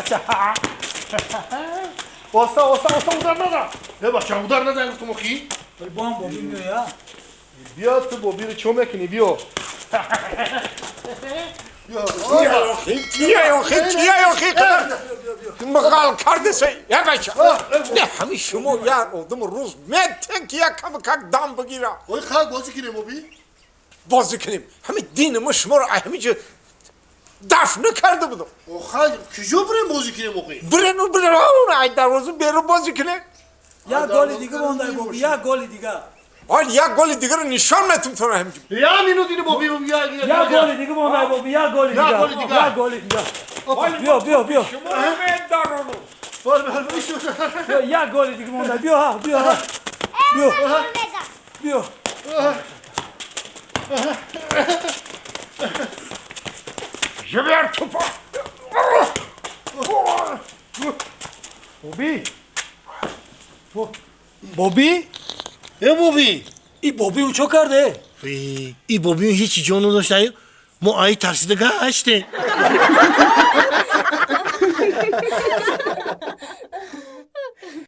бача. Оста, оста, оста, удар назан. Э, бача, удар назан, гуфтум охи. Бо ҳам Бобӣ меоя. Биё, ту Бобиро чо мекунӣ, биё. Кия охи, кия охи, мағал кардеса, я бача. Не, ҳами шумо як одам рӯз метен ки як кам как дам бигира. Ой, хак бозӣ кунем, Бобӣ? Бозӣ кунем. Ҳами дини мо шуморо ҳами ҷо дафн накарда будам. Охай, куҷо бирем бозӣ кунем охи? Бирену бирен, ай дарвоза берун бозӣ кунем. Як голи дига мондай, Бобӣ, як голи дига. Ҳол як голи дигаро нишон метум туро ҳамҷо. Я минут ини, Бобӣ, я. Як голи дига мондай, Бобӣ, як голи дига. Як голи дига. Як голи дига. Биё, биё, биё. Шумо медарону. Биё, як голи дига мондай. Биё, ҳа, биё, ҳа. Биё. Биё. Жибер тупа. Бобӣ. Бобӣ? Э, Бобӣ. И Бобӣ чо карде? И Бобӣ ҳеҷ ҷон надошта, мо ай тарсида гаштем.